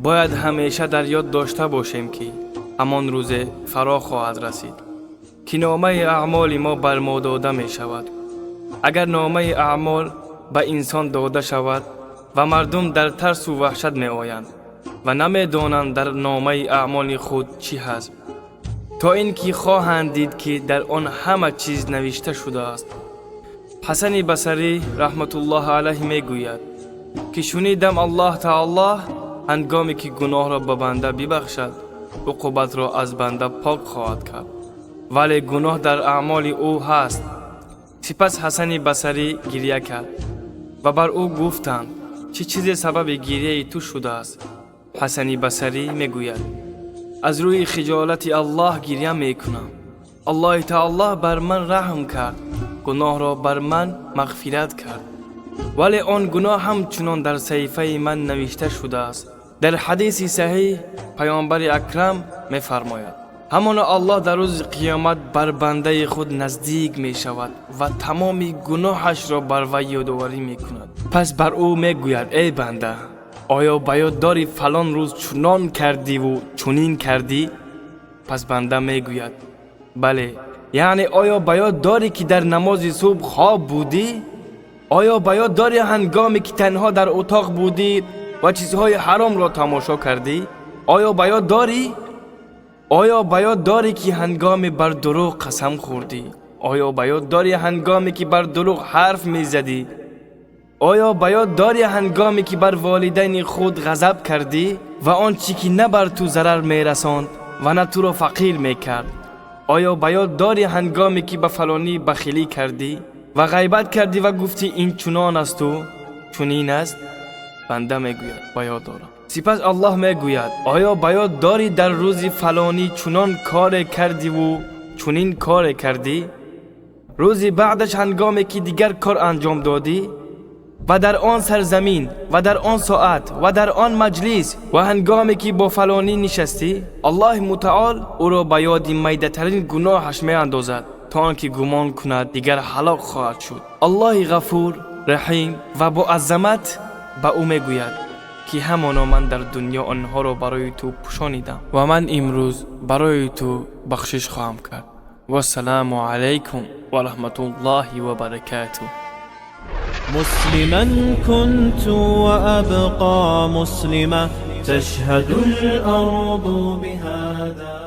Бояд ҳамеша дар ёд дошта бошем, ки ҳамон рӯзе фаро хоҳад расид, ки номаи аъмоли мо бар мо дода мешавад. Агар номаи аъмол ба инсон дода шавад ва мардум дар тарсу ваҳшат меоянд ва намедонанд, дар номаи аъмоли худ чӣ ҳаст, то ин ки хоҳанд дид, ки дар он ҳама чиз навишта шудааст. Ҳасани Басарӣ раҳматуллоҳ алайҳ мегӯяд, ки шунидам, Аллоҳ таоло ҳангоме ки гуноҳро ба банда бибахшад, уқубатро аз банда пок хоҳад кард, вале гуноҳ дар аъмоли ӯ ҳаст. Сипас Ҳасани Басарӣ гирья кард ва бар ӯ гуфтанд: «Чӣ чизе сабаби гирьяи ту шудааст?» Ҳасани Басарӣ мегӯяд: «Аз рӯи хиҷолати Аллоҳ гирья мекунам. Аллоҳи таоло бар ман раҳм кард, гуноҳро бар ман мағфират кард, вале он гуноҳ ҳамчунон дар саҳифаи ман навишта шудааст». Дар ҳадиси саҳиҳ Паёмбари Акрам мефармояд: «Ҳамоно Аллоҳ дар рӯзи қиёмат бар бандаи худ наздик мешавад ва тамоми гуноҳашро бар вай ёдоварӣ мекунад. Пас бар ӯ мегӯяд: эй банда, оё ба ёд дорӣ, фалон рӯз чунон кардиву чунин кардӣ?» Пас банда мегӯяд: «Бале». Яъне оё ба ёд дорӣ, ки дар намози субҳ хоб будӣ? Оё ба ёд дорӣ, ҳангоме ки танҳо дар утоқ будӣ ва чизҳои ҳаромро тамошо кардӣ? Оё ба ёд дорӣ? Оё ба ёд дорӣ, ки ҳангоме бар дурӯғ қасам хӯрдӣ? Оё ба ёд дорӣ, ҳангоме ки бар дурӯғ ҳарф мезадӣ? Оё ба ёд дорӣ, ҳангоме ки бар волидайни худ ғазаб кардӣ ва он чӣ ки на бар ту зарар мерасонд ва на туро фақир мекард? Оё ба ёд дорӣ, ҳангоме ки ба фалонӣ бахилӣ кардӣ ва ғайбат кардӣ ва гуфтӣ: ин чунон асту чунин аст?» Банда мегӯяд: «Ба ёд дорам». Сипас Аллоҳ мегӯяд: «Оё ба ёд дорӣ, дар рӯзи фалонӣ чунон коре кардиву чунин коре кардӣ? Рӯзи баъдаш, ҳангоме ки дигар кор анҷом додӣ ва дар он сарзамин ва дар он соат ва дар он маҷлис ва ҳангоме ки бо фалонӣ нишастӣ?» Аллоҳи мутаол ӯро ба ёди майдатарин гуноҳаш меандозад, то он ки гумон кунад, дигар ҳалок хоҳад шуд. Аллоҳи Ғафур Раҳим ва боазамат ба ӯ мегӯяд, ки ҳамоно ман дар дунё онҳоро барои ту пӯшонидам ва ман имрӯз барои ту бахшиш хоҳам кард. Вассалому алайкум ва раҳматуллоҳи ва баракатуҳ. مسلما كنت وأبقى مسلما، تشهد الأرض بهذا.